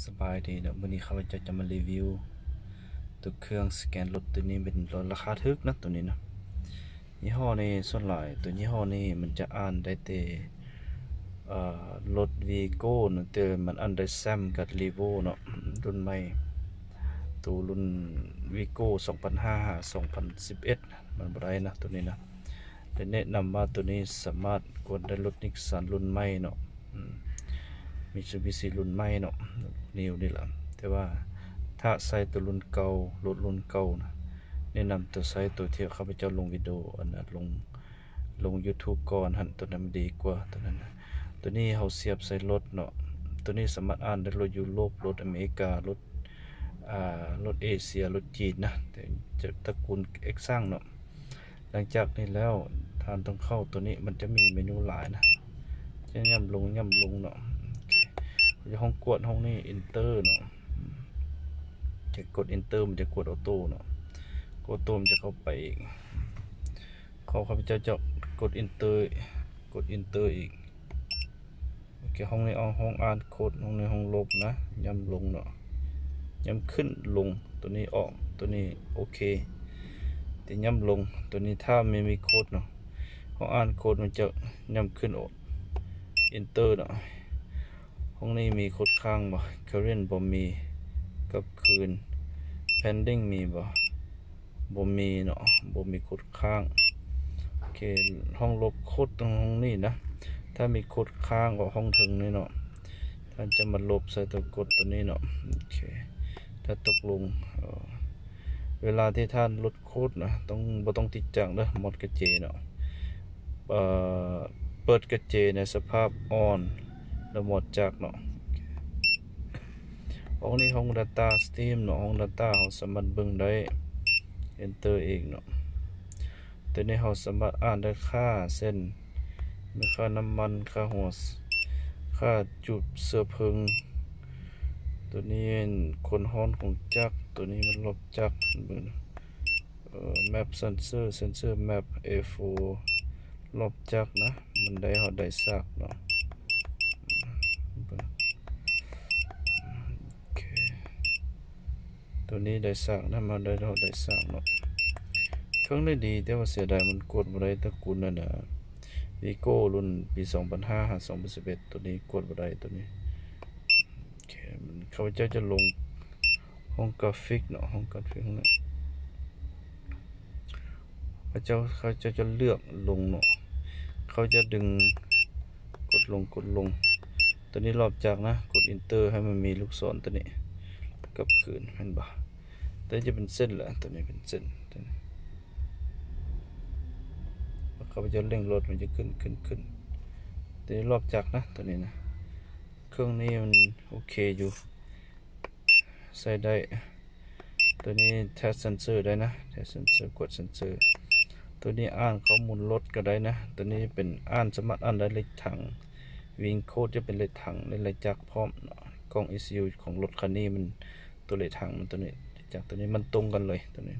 ສະບາຍດີເນາະ, ມື້ນີ້ຂ້າພະເຈົ້າຈະມາຣີວິວໂຕເຄື່ອງສະແກນລົດ. ໂຕນີ້ເປັນລົດລາຄາຖືກນະ ໂຕນີ້ນະ. ຍີ່ຫໍ້ນີ້ ສ່ວນຫຼາຍໂຕຍີ່ຫໍ້ນີ້ມັນຈະອ່ານໄດ້ແຕ່ ເອີ ລົດວີໂກ້ນະ, ແຕ່ມັນອ່ານໄດ້ແຊມກັບລີໂວ້ເນາະ, ລຸ້ນໃໝ່. ໂຕລຸ້ນວີໂກ້ສອງພັນຫ້າ ສອງພັນສິບເອັດ ມັນບໍ່ໄດ້ນະ ໂຕນີ້ນະ. ແລະ ແນະນຳວ່າໂຕນີ້ສາມາດກວນໄດ້ລົດນິກສັນລຸ້ນໃໝ່ເນາະ, ອືມ ມິດຊູບິຊິລຸ້ນໃໝ່ເນາະ, ນິວນີ້ລະ. ແຕ່ວ່າຖ້າໃຊ້ໂຕລຸ້ນເກົ່າ, ລົດລຸ້ນເກົ່ານະ, ແນະນຳໂຕໃຊ້ໂຕທີ່ຂ້າພະເຈົ້າລົງວິດີໂອ ອັນນັ້ນ ລົງ ລົງຢູທູບກ່ອນຫັ້ນ, ໂຕນັ້ນມັນດີກວ່າໂຕນັ້ນນະ. ໂຕນີ້ເຮົາສຽບໃສ່ລົດເນາະ, ໂຕນີ້ສາມາດອ່ານໄດ້ລົດຢູໂຣບ, ລົດອາເມລິກາ, ລົດ ອ່າ ລົດເອເຊຍ, ລົດຈີນນະ, ແຕ່ຈະຕະກູນເອັກຊັງເນາະ. ຫຼັງຈາກນີ້ແລ້ວທ່ານຕ້ອງເຂົ້າໂຕນີ້, ມັນຈະມີເມນູຫຼາຍນະ, ຈະຫຍ້ຳລົງ ຫຍ້ຳລົງເນາະ. ໂອເຄ ເຮົາຈະຫ້ອງກວດຫ້ອງນີ້ ເອັນເຕີເນາະ, ຈະກົດເອັນເຕີ ມັນຈະກວດອໍໂຕ້ເນາະ, ກວດອໍໂຕ້ມັນຈະເຂົ້າໄປອີກ. ເຂົ້າ ຂ້າພະເຈົ້າຈະກົດເອັນເຕີ ກົດເອັນເຕີອີກ. ໂອເຄ ຫ້ອງນີ້ ເອົາ ຫ້ອງອ່ານໂຄດ, ຫ້ອງນີ້ຫ້ອງລົບນະ, ຫຍ້ຳລົງເນາະ, ຫຍ້ຳຂຶ້ນລົງ, ໂຕນີ້ອອກ, ໂຕນີ້ໂອເຄ, ແຕ່ຫຍ້ຳລົງ. ໂຕນີ້ຖ້າມັນມີໂຄດເນາະ, ຫ້ອງອ່ານໂຄດມັນຈະຫຍ້ຳຂຶ້ນ ເອັນເຕີເນາະ. ຫ້ອງນີ້ມີໂຄດຄ້າງບໍ່? ເຄີເຣັນບໍ່ມີ, ກັບຄືນ. ເພນດິ້ງມີບໍ່? ບໍ່ມີເນາະ, ບໍ່ມີໂຄດຄ້າງ. ໂອເຄ ຫ້ອງລົບໂຄດຕາງຫ້ອງນີ້ນະ, ຖ້າມີໂຄດຄ້າງກໍຫ້ອງເທິງນີ້ເນາະ, ທ່ານຈະມາລົບໃສ່ຕົວກົດຕົວນີ້ເນາະ. ໂອເຄ ຖ້າຕົກລົງ ເອີ ເວລາທີ່ທ່ານລົດໂຄດນະ ຕ້ອງ ບໍ່ຕ້ອງຕິດຈັກເດີ, ມອດກະເຈເນາະ, ເອີ ເປີດກະເຈໃນສະພາບອອນ ແລ້ວມອດຈັກເນາະ. ຫ້ອງນີ້ຫ້ອງດາຕ້າສະຕຣີມເນາະ, ຫ້ອງດາຕ້າເຮົາສາມາດເບິ່ງໄດ້ ເອັນເຕີອີກເນາະ. ໂຕນີ້ເຮົາສາມາດອ່ານໄດ້ຄ່າ ເຊັ່ນ ມີຄ່ານ້ຳມັນ, ຄ່າຫົວ, ຄ່າຈຸເຊື້ອເພີງ, ໂຕນີ້ແມ່ນຄວາມຮ້ອນຂອງຈັກ, ໂຕນີ້ມັນລອບຈັກ, ເບິ່ງ ເອີ ແມັບເຊັນເຊີ, ເຊັນເຊີແມັບ ເອໂຟ ລອບຈັກນະ, ມັນໄດ້ຮອດໄດ້ສາກເນາະ. ໂອເຄ ໂຕນີ້ໄດ້ສາກນະ, ມາໄດ້ຮອດໄດ້ສາກເນາະ. ເຄື່ອງນີ້ດີ, ແຕ່ວ່າເສຍດາຍມັນກວດບໍ່ໄດ້ຕະກຸນອັນນະ ວີໂກ້ລຸ້ນປີສອງພັນຫ້າຫາສອງພັນສິບເອັດ, ໂຕນີ້ກວດບໍ່ໄດ້ໂຕນີ້. ໂອເຄ ມັນ ຂ້າພະເຈົ້າຈະລົງຫ້ອງກຣາຟິກເນາະ, ຫ້ອງກຣາຟິກນີ້ ເຂົາເຈົ້າ ເຂົາເຈົ້າຈະເລືອກລົງເນາະ, ເຂົາຈະດຶງ ກົດລົງ ກົດລົງ. ໂຕນີ້ລອບຈັກນະ, ກົດເອັນເຕີໃຫ້ມັນມີລູກສອນໂຕນີ້ກັບຄືນ, ແມ່ນບໍ່? ໂຕນີ້ຈະເປັນເສັ້ນລະ, ໂຕນີ້ເປັນເສັ້ນ, ໂຕນີ້ ຂ້າພະເຈົ້າເລັ່ງລົດ ມັນຈະຂຶ້ນ ຂຶ້ນ ຂຶ້ນ. ໂຕນີ້ລອບຈັກນະ, ໂຕນີ້ນະ. ເຄື່ອງນີ້ມັນໂອເຄຢູ່ ໃຊ້ໄດ້. ໂຕນີ້ເທສເຊັນເຊີໄດ້ນະ, ເທສເຊັນເຊີ ກວດເຊັນເຊີ. ໂຕນີ້ອ່ານຂໍ້ມູນລົດກໍໄດ້ນະ, ໂຕນີ້ເປັນ ອ່ານ ສາມາດອ່ານໄດ້ເລກຖັງ, ວິງໂຄດຈະເປັນເລກຖັງ ແລະ ເລກຈັກພ້ອມເນາະ. ກ້ອງ ອີຊີຢູ ຂອງລົດຄັນນີ້ມັນ ຕົວເລກຖັງມັນ ໂຕນີ້ ເລກຈັກໂຕນີ້ມັນຕົງກັນເລີຍ ໂຕນີ້.